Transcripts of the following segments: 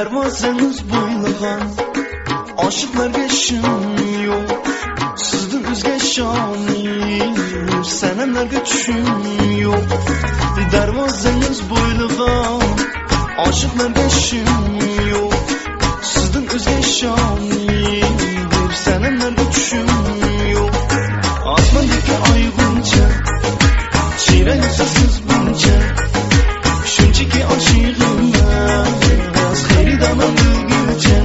Darvozangiz bo'ylagan oshiqlarga shim yo'q, sizdan o'zga shon sanamlarga tushum yo'q. Darvozangiz bo'ylagan oshiqlarga shim yo'q, sizdan o'zga shon sanamlarga tushum yo'q. Osmondagi oyg'uncha chiroylisiz buncha, shunchaki oshig'im xaridaman o'lguncha.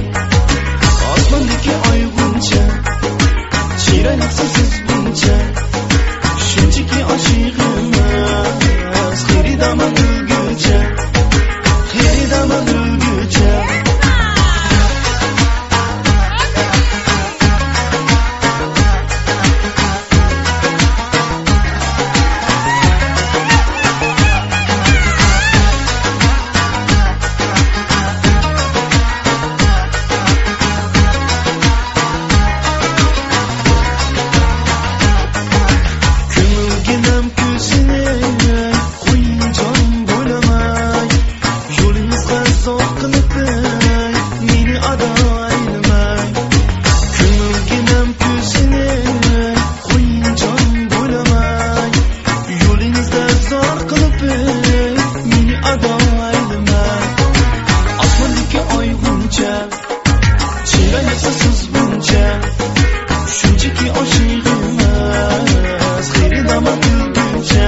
Osmondagi oyg'uncha chiroylisiz buncha, shunchaki oshig'im xaridaman o'lguncha, xaridaman o'lguncha. Chiroylisiz buncha, shunchaki oshig'im xaridaman o'lguncha.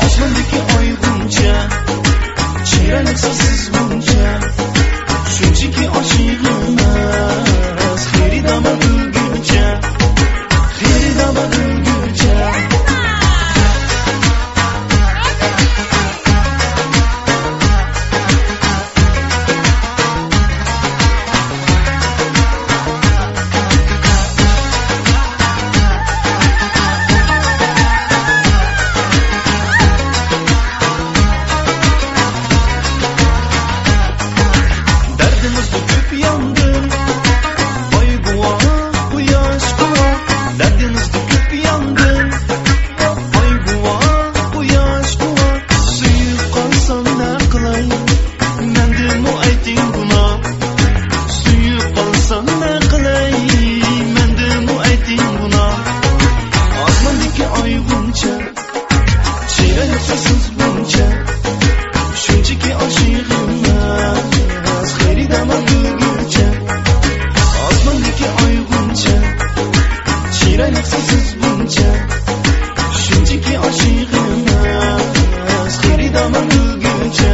Osmondagi oyg'uncha chiroylisiz buncha, shunchaki oshig'im xaridaman o'lguncha, xaridaman o'lguncha. Chiroylisiz buncha, shunchaki oshig'im xaridaman o'lguncha. Osmondagi oyg'uncha chiroylisiz buncha, shunchaki oshig'im xaridaman o'lguncha,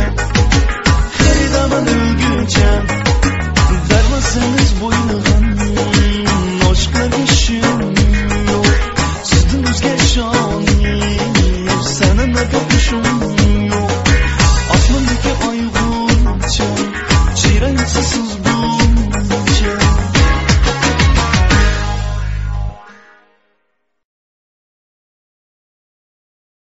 xaridaman o'lguncha. Darvozangiz bo'ylagan oshiqlarga shim yo'q, sizdan o'zga shon.